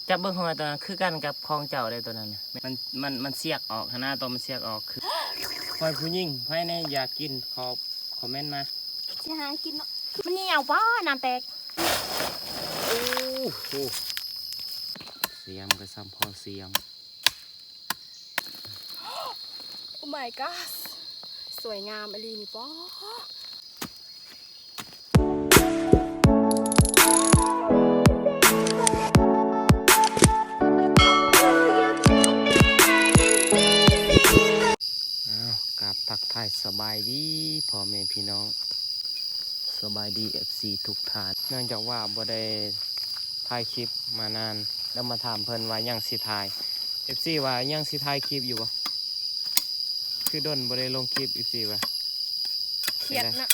ຈັບເບິ່ງ ຫອຍໂຕນັ້ນຄືກັນກັບຂອງເຈົ້າເດ້ ໂຕນັ້ນນະ ມັນ ມັນ ມັນສຽກອອກຫັ້ນນະ ໂຕມັນສຽກອອກຄື ຫອຍຜູ້ຍິງ ໃຜແດ່ຢາກກິນ ຄອມ ຄອມເມັນມາ ຊິຫາກິນເນາະ ມັນໜຽວບໍ່ ນ້ຳແຕກ ໂອ້ໂຫ ສຽມກໍສ່ຳພໍສຽມ. Oh my gosh ສວຍງາມອີ່ຫຼີນີ້ປະ. ອ້າວ ກາບທັກທາຍສະບາຍດີພໍ່ແມ່ພີ່ນ້ອງ ສະບາຍດີເອັຟຊີທຸກທ່ານ. ເນື່ອງຈາກວ່າບໍ່ໄດ້ຖ່າຍຄລິບມານານ ແລ້ວມາຖາມເພິ່ນວ່າຍັງຊິຖ່າຍ ເອັຟຊີວ່າຍັງຊິຖ່າຍຄລິບຢູ່ບໍ່? ຄືດົນບໍ່ໄດ້ລົງຄລິບ ເອັຟຊີວ່າ ຄຽດນະ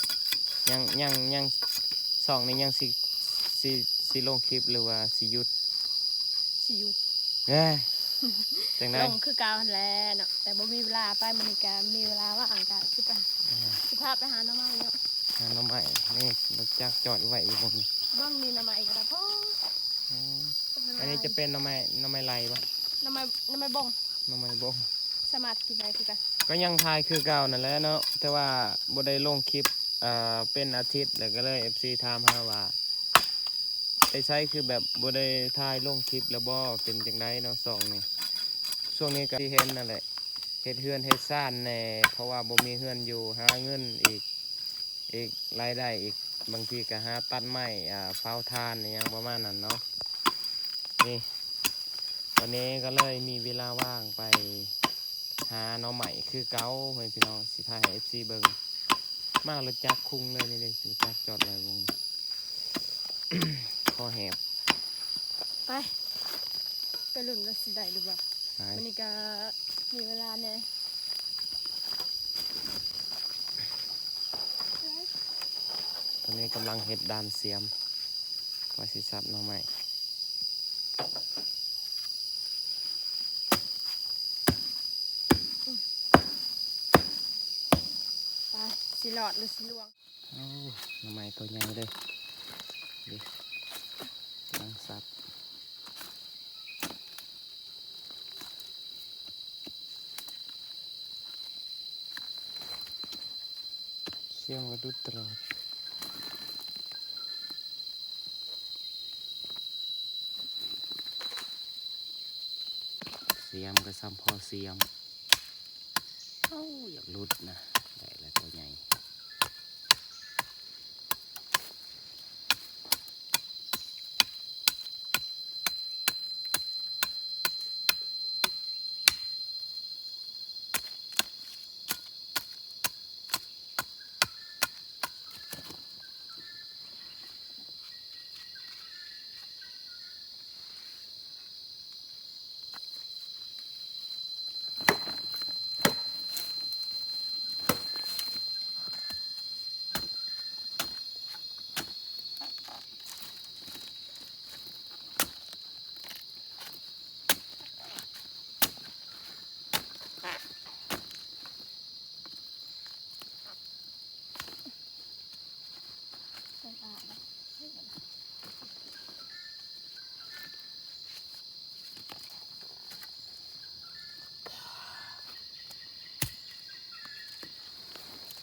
ຍັງ ຍັງ ຍັງ ຊ່ອງນີ້ຍັງຊິ ຊິ ຊິລົງຄລິບ ຫຼືວ່າຊິຢຸດ? ຊິຢຸດ ແນ່ ຈັ່ງໃດ ລົງຄືເກົ່າຫັ້ນແຫຼະເນາະ ແຕ່ບໍ່ມີເວລາໄປ. ມື້ນີ້ກະມີເວລາວ່າງ ກະຊິໄປ ອ່າ ຊິພາໄປຫາໜໍ່ໄມ້ເນາະ ຫາໜໍ່ໄມ້. ນີ້ລົດຈັກຈອດໄວ້ຢູ່ບ່ອນນີ້ ເບິ່ງນີ້ໜໍ່ໄມ້ກໍໄດ້ພໍ. ອໍ ອັນນີ້ຈະເປັນໜໍ່ໄມ້ ໜໍ່ໄມ້ໄລ່ບໍ່? ໜໍ່ໄມ້ ໜໍ່ໄມ້ບົງ ໜໍ່ໄມ້ບົງ ສາມາດກິນໄດ້ຄືກັນ. ກໍຍັງຖ່າຍຄືເກົ່ານັ້ນແຫຼະເນາະ ແຕ່ວ່າບໍ່ໄດ້ລົງຄລິບ ເປັນອາທິດແລ້ວ ກໍເລີຍເອັຟຊີຖາມຫາວ່າ ໄປໃສ ຄືແບບບໍ່ໄດ້ຖ່າຍລົງຄລິບແລ້ວບໍ່ ເປັນຈັ່ງໃດເນາະຊ່ອງນີ້? ຊ່ວງນີ້ກໍທີ່ເຫັນນັ້ນແຫຼະ ເຮັດເຮືອນເຮັດຊານແດ່ ເພາະວ່າບໍ່ມີເຮືອນຢູ່ ຫາເງິນອີກ ອີກລາຍໄດ້ອີກ ບາງທີກໍຫາຕັດໄມ້ ອ່າ ເຜົາຖ່ານ ອີ່ຫຍັງປະມານນັ້ນເນາະ. ນີ້ ຕອນນີ້ກໍເລີຍມີເວລາວ່າງໄປຫາໜໍ່ໄມ້ຄືເກົ່າ ພໍ່ແມ່ພີ່ນ້ອງ ຊິຖ່າຍໃຫ້ເອັຟຊີເບິ່ງ. ມາລົດຈັກຄຸ່ງເລີຍ ນີ້ເດ້ ລົດຈັກຈອດໄວ້ວົງ ຄໍແຫບ. ໄປ ໄປລຸ້ນວ່າຊິໄດ້ຫຼືບໍ່. ໄປ ມື້ນີ້ກໍມີເວລາແດ່. ຕອນນີ້ກຳລັງເຮັດດ້າມສຽມ ວ່າຊິສັບໜໍ່ໄມ້. ໄປ ຊິລອດຫຼືຊິລ່ວງ? ໂອ້ ໜໍ່ໄມ້ໂຕໃຫຍ່ເລີຍ ນີ້ ກຳລັງສັບ. ສຽງກະດຸດຕະຫຼອດ. ສຽມກໍສ່ຳພໍສຽມ. ເອົາ ຢາກຫຼຸດນະ ໄດ້ແລ້ວໂຕໃຫຍ່.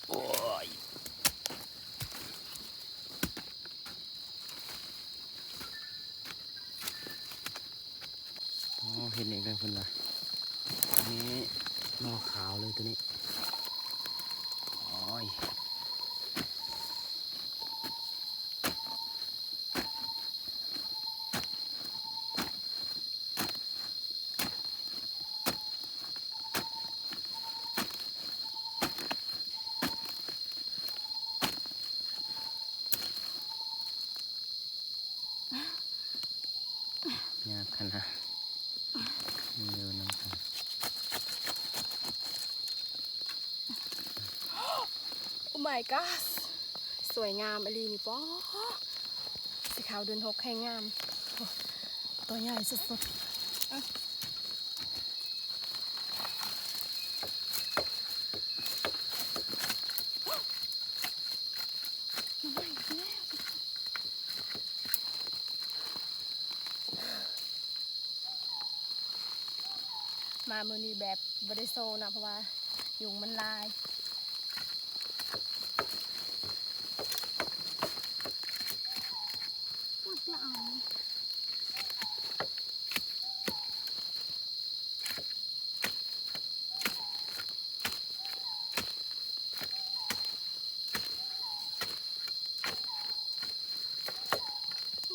ໂອ້ຍ ອໍ ເຫັນອີກແລ້ວເພິ່ນວ່າ ນີ້ໜໍ່ຂາວເລີຍໂຕນີ້ ໂອ້ຍ. ຍາກຂະໜາດ ເດີນນຳກັນ. Oh my gosh ສວຍງາມອີ່ຫຼີນີ້ປະ ສີຂາວເດືອນຫົກແຮງງາມ ໂຕໃຫຍ່ສຸດໆ. ໜໍ່ໄມ້ອີກແລ້ວ. ມາມື້ນີ້ແບບບໍ່ໄດ້ໂຊເນາະ ເພາະວ່າຍຸງມັນຫຼາຍ.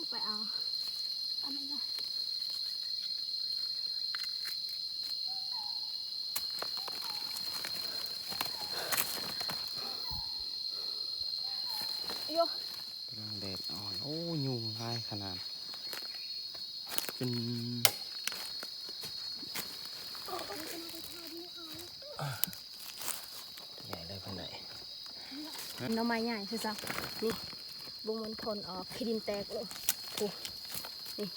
ໄປເອົາອັນນັ້ນລະ ໂຍ ກຳລັງແດດອ່ອນ. ໂອ້ ຍຸງຫຼາຍຂະໜາດ ຈົນ ໃຫຍ່ເລີຍເພິ່ນເອີຍ. ໜໍ່ໄມ້ໃຫຍ່ຄືຊະ ນີ້ ເບິ່ງມັນພົ້ນອອກ ຂີ້ດິນແຕກໂລດ. ໂອ້ ນີ້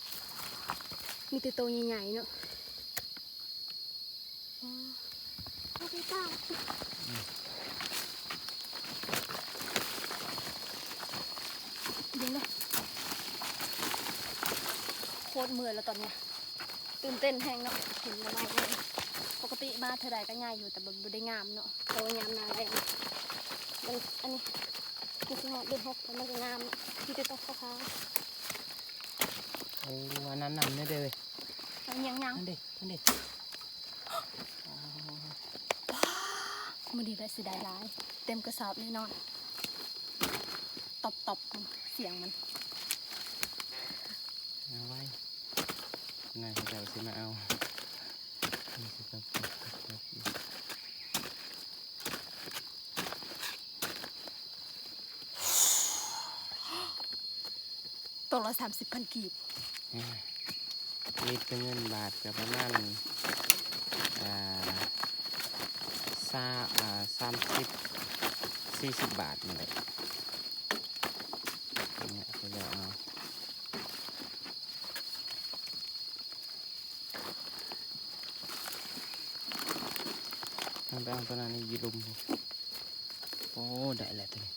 ມີແຕ່ໂຕໃຫຍ່ໆເນາະ. ອໍ ເອົາໄປປ່າ ອືມ ເບິ່ງເດີ ໂຄດເມື່ອຍແລ້ວຕອນນີ້ ຕື່ນເຕັ້ນແຮງເນາະ ເຫັນໜໍ່ໄມ້ໃຫຍ່. ປົກກະຕິມາເທື່ອໃດກໍໃຫຍ່ຢູ່ ແຕ່ແບບບໍ່ໄດ້ງາມເນາະ ເພາະວ່າຍາມໜ້າແລ້ງ ມັນ ອັນນີ້ ມັນຊິຮອດເດືອນຫົກ ແລ້ວມັນກໍງາມ ມີແຕ່ຕົກຂາວໆ. ໂອ້ ອັນນັ້ນນຳແດ່ເດີ ອັນຍັງໆ ນັ້ນເດ້ ນັ້ນເດ້. ມື້ນີ້ແຫຼະຊິໄດ້ຫຼາຍ ເຕັມກະສອບແນ່ນອນ. ຕອບໆ ສຽງມັນ ເອົາໄວ້ ນາຍເຂົາເຈົ້າຊິມາເອົາ. ໂຕລະສາມສິບພັນກີບ ອືມ ຄິດເປັນເງິນບາດກໍປະມານ ອ່າ ຊາ ອ່າ ສາມສິບ ສີ່ສິບບາດນີ້ແຫຼະ. ເອົາ ເອົາໄປເອົາຕົວນັ້ນຢູ່ລຸ່ມ. ໂອ້ ໄດ້ແລ້ວຕົວນີ້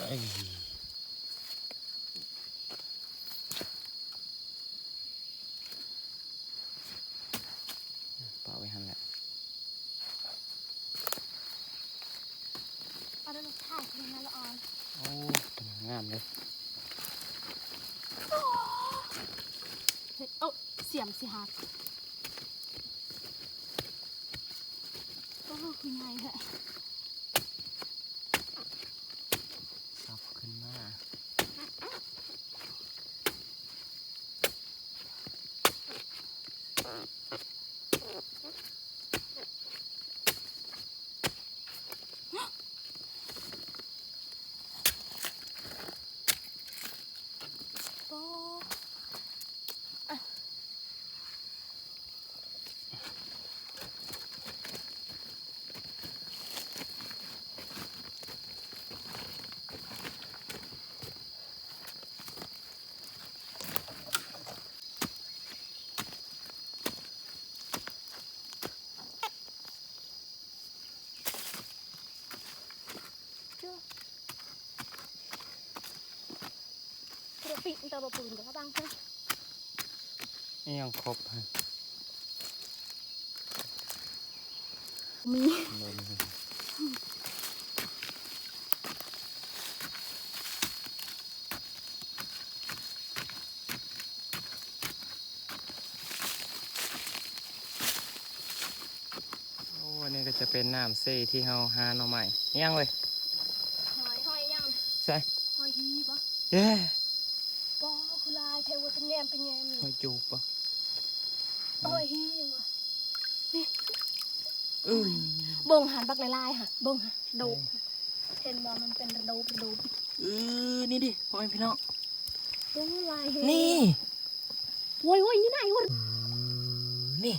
ເອີຍ ປະໄວ້ຫັ້ນແຫຼະ. ເອົາເດີ ຖ່າຍຄືນະລະອອນ. ໂອ້ ກຳລັງງາມເລີຍ. ໂອ້ ສຽມຊິຫັກ. ໂອ້ ຄືໃຫຍ່ແທ້. ສັບຂຶ້ນມາ. ກະປິ ຕາບໍ່ປືນກະບັງເດີ. ອີ່ຫຍັງຄົບຫັ້ນ? ມີ ໂອ້ ອັນນີ້ກໍຈະເປັນນ້ຳເຊທີ່ເຮົາຫາໜໍ່ໄມ້. ຫຍັງເວີຍ? ຫອຍ ຫອຍຫຍັງ? ໃສ? ຫອຍຮີບໍ່? ເຢ້ ບໍ່ ຄືຫຼາຍແທ້ເວີຍ ເປັນແງມ ເປັນແງມຢູ່. ຫອຍຈູບບໍ່? ຫອຍຮີຫຍັງວະ? ນີ້ ເອີ ເບິ່ງຫັ້ນ ບັກຫຼາຍໆຫັ້ນ ເບິ່ງຫັ້ນ ໂດກ ເອີ ເຫັນບໍ່ ມັນເປັນລະໂດກ ລະໂດກ. ເອີ ນີ້ເດ້ ພໍ່ແມ່ພີ່ນ້ອງ ໂອ້ ຫຼາຍແຮງ ນີ້ ໂອ້ຍ ໂອ້ຍ ນີ້ນາຍ ໂອ້ຍ ເອີ ນີ້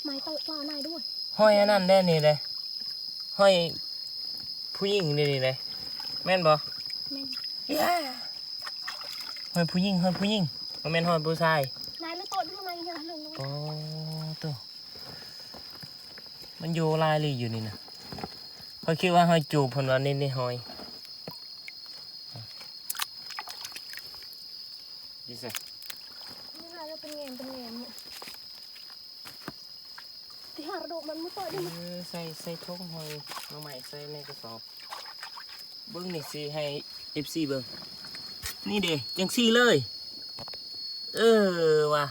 ໄມ້ໂຕະເປົ່ານາຍດ້ວຍ. ຫອຍອັນນັ້ນແດ່ນີ້ເດ້ ຫອຍຜູ້ຍິງເດ້ນີ້ເດ້ ແມ່ນບໍ່? ແມ່ນ ຫອຍຜູ້ຍິງ ຫອຍຜູ້ຍິງ ບໍ່ແມ່ນຫອຍຜູ້ຊາຍ. ນາຍ ມັນໂຕະຢູ່ໃນນີ້ ໂອ້ໂຕ ມັນຢູ່ຫຼາຍອີ່ຫຼີຢູ່ນີ້ນະ. ຂ້ອຍຄິດວ່າຫອຍຈູບ ເພິ່ນວ່ານີ້ ນີ້ຫອຍ ຢູ່ໃສ? ນີ້ນ ແລ້ວເປັນແງມ ເປັນແງມ ທີ່ຫາກະດູກມັນບໍ່ຕໍ່ໄດ້ ເອີ ໃສ່ ໃສ່ຖົງຫອຍໜໍ່ໄມ້ ໃສ່ໃນກະສອບ. ເບິ່ງນີ້ ຊິໃຫ້ເອັຟຊີເບິ່ງ ນີ້ເດ້ ຈັ່ງຊີ້ເລີຍ. ເອີ ວ່າ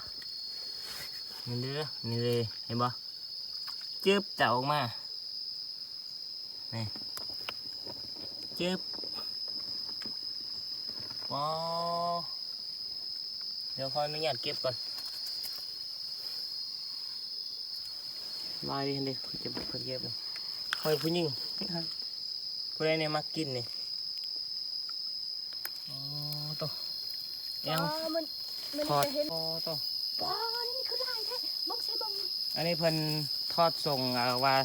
ນີ້ເດ້ ນີ້ເດ້ ເຫັນບໍ່? ຈຶບ ຈະອອກມາ ນີ້ ຈຶບ ປອ ດຽວຂໍອະນຸຍາດເກັບກ່ອນ. ຫຼາຍເດ້ ເຫັນເດ້ ເພິ່ນເກັບ ເພິ່ນເກັບ ຫອຍຜູ້ຍິງ ຜູ້ໃດແດ່ມັກກິນນີ້? ໂອ້ໂຕ ເອີ ມັນ ມັນທອດ ຈະເຫັນ ໂອ້ໂຕ ປອ ນີ້ຄືຫຼາຍແທ້ ເບິ່ງໃສ່ເບິ່ງ. ອັນນີ້ເພິ່ນທອດສົ່ງ ເອີ ວ່າ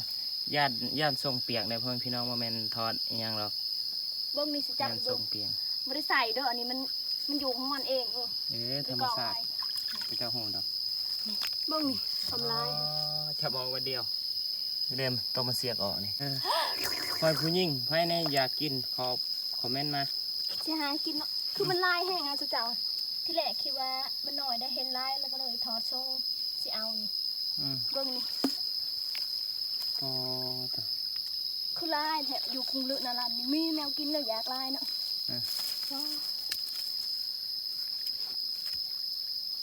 ຢ້ານ ຢ້ານສົ່ງປຽກເດ້ ພໍ່ແມ່ພີ່ນ້ອງ ບໍ່ແມ່ນທອດອີ່ຫຍັງດອກ. ເບິ່ງນີ້ຊິຈັບ ຢ້ານສົ່ງປຽກ ບໍ່ໄດ້ໃສ່ເດີ ອັນນີ້ມັນ ມັນຢູ່ຂອງມັນເອງ. ເອີ ເອີ ທຳມະຊາດ ເຂົາເຈົ້າຮູ້ດອກ. ເບິ່ງນີ້ ຄວາມຫຼາຍ ອໍ ຈັບອອກວັດດຽວ ເດີມຕ້ອງມາສຽກອອກນີ້. ເອີ ຫອຍຜູ້ຍິງ ໃຜແດ່ຢາກກິນ ຂໍ ຄອມເມັນມາ ຊິຫາກິນເນາະ. ຄືມັນຫຼາຍແຮງອະ ເຈົ້າ ທີແລກຄິດວ່າມັນໜ້ອຍໄດ້ ເຫັນຫຼາຍແລ້ວກໍເລີຍທອດສົ່ງ ຊິເອົານີ້. ອືມ ເບິ່ງນີ້ ອໍ ໂຕ ຄືຫຼາຍແທ້ ຢູ່ຄຸງເລີນາລັນນີ້ ມີແນວກິນແນວຢາກຫຼາຍເນາະ. ເອີ ວ້າ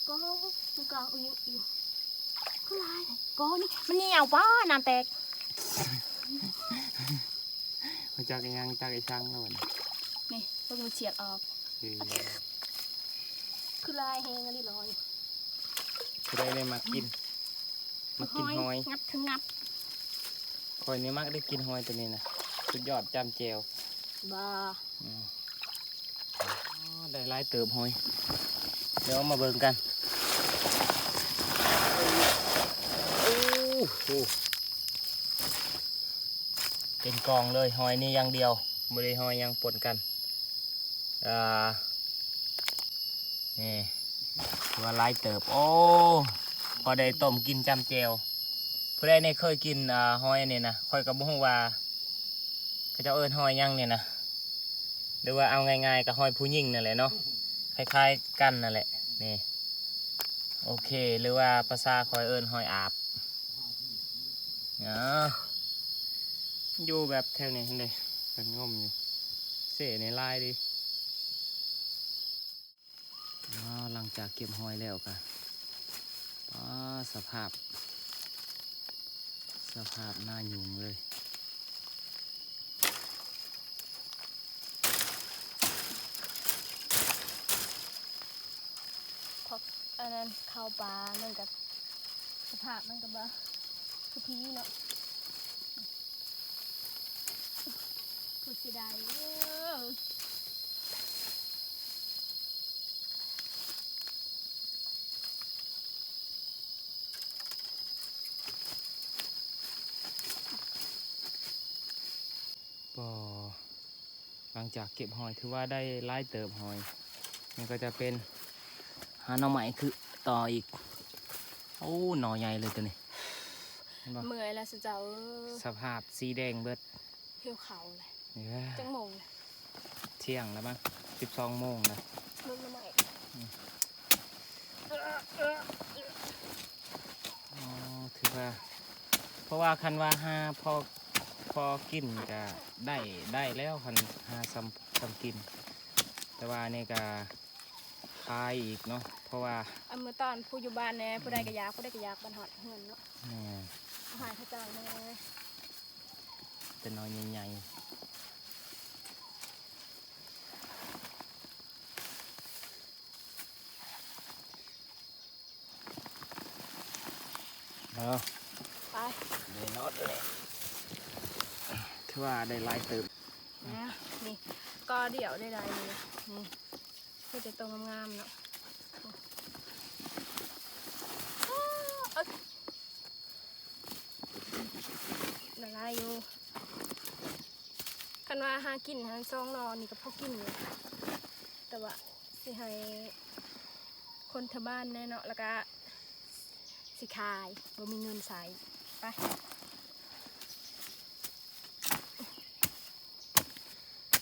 ກໍມັນກໍອາຍຸຢູ່ ຄືຫຼາຍແທ້ ກໍນີ້ມັນຍ່ຽວປະ ນ້ຳແຕກ ບໍ່ຈັກອີ່ຫຍັງ ຈັກອີ່ສັງແລ້ວບັດນີ້. ນີ້ ເບິ່ງມັນສຽກອອກ ເອີ ຄືຫຼາຍແຮງອີ່ຫຼີເນາະ. ຜູ້ໃດໄດ້ມັກກິນ ມັກກິນຫອຍ ຫອຍ ງັດຄືງັດ. ຂ້ອຍນີ້ມັກໄດ້ກິນຫອຍໂຕນີ້ນະ ສຸດຍອດ ຈ້ຳແຈ່ວ ບໍ່ ອືມ ອໍ ໄດ້ຫຼາຍເຕີບຫອຍ ດຽວມາເບິ່ງກັນ. ໂອ້ໂຫ ເປັນກອງເລີຍ ຫອຍນີ້ຢ່າງດຽວ ບໍ່ໄດ້ຫອຍຫຍັງປົນກັນ. ອ່າ ນີ້ ຖືວ່າຫຼາຍເຕີບ ໂອ້ ພໍໄດ້ຕົ້ມກິນຈ້ຳແຈ່ວ. ຜູ້ໃດນີ້ເຄີຍກິນ ອ່າ ຫອຍອັນນີ້ນະ ຂ້ອຍກໍບໍ່ຮູ້ວ່າເຂົາເຈົ້າເອີ້ນຫອຍຫຍັງນີ້ນະ ຫຼືວ່າເອົາງ່າຍໆກໍຫອຍຜູ້ຍິງນັ້ນແຫຼະເນາະ ຄ້າຍໆກັນນັ້ນແຫຼະ. ນີ້ ໂອເຄ ຫຼືວ່າພາສາຂ້ອຍເອີ້ນຫອຍອາບ. ເອີ ຢູ່ແບບແຖວນີ້ຫັ້ນເດ້ ເພິ່ນງົມຢູ່ ເສນີ້ຫຼາຍເດ້. ອ້າວ ຫຼັງຈາກເກັບຫອຍແລ້ວກະ ປ້າ ສະພາບ ສະພາບໜ້າຫຍຸ້ງເລີຍ. ອັນນັ້ນເຂົ້າປ່າມັນກໍ ສະພາບມັນກໍບໍ່ຄືຜີເນາະ ຜູ້ເສຍດາຍເອີ. ກໍ ຫຼັງຈາກເກັບຫອຍ ຖືວ່າໄດ້ຫຼາຍເຕີບຫອຍ. ນີ້ກໍຈະເປັນຫາໜໍ່ໄມ້ຄືຕໍ່ອີກ. ໂອ້ ໜໍ່ໃຫຍ່ເລີຍໂຕນີ້ ເຫັນບໍ່? ເມື່ອຍແລ້ວເຈົ້າເອີຍ ສະພາບສີແດງເບິດ. ຫິວເຂົ້າແຫຼະ. ເອີ ຈັກໂມງແຫຼະ? ທ່ຽງແລ້ວມັ້ງ ສິບສອງໂມງແລ້ວ. ເບິ່ງໜໍ່ໄມ້ ອືມ. ອໍ ຖືວ່າ ເພາະວ່າຄັນວ່າຫາພໍ ພໍກິນກະໄດ້ ໄດ້ແລ້ວ ຄັນຫາສ່ຳ ສ່ຳກິນ ແຕ່ວ່າອັນນີ້ກະຂາຍອີກເນາະ ເພາະວ່າ ອັນມື້ຕອນຜູ້ຢູ່ບ້ານແດ່ ຜູ້ໃດກະຢາກ ຜູ້ໃດກະຢາກ ບັດຮອດເຮືອນເນາະ. ແມ່ນ ເອົາໃຫ້ເຂົາເຈົ້າແດ່ ແຕ່ໜໍ່ໃຫຍ່ໆ. ເອົາ ໄປ ໄດ້ເນາະ ຖືວ່າໄດ້ຫຼາຍເຕີບ. ນະ ນີ້ ກໍດຽວໄດ້ຫຼາຍຢູ່ ນີ້ ມີແຕ່ໂຕງາມໆເນາະ. ໂອ້ ເອີ ໄດ້ຫຼາຍຢູ່ ຄັນວ່າຫາກິນຫັ້ນ ສອງໜໍ່ນີ້ກໍພໍກິນຢູ່ ແຕ່ວ່າຊິໃຫ້ຄົນແຖວບ້ານແດ່ເນາະ ແລ້ວກະຊິຂາຍ ບໍ່ມີເງິນໃຊ້. ໄປ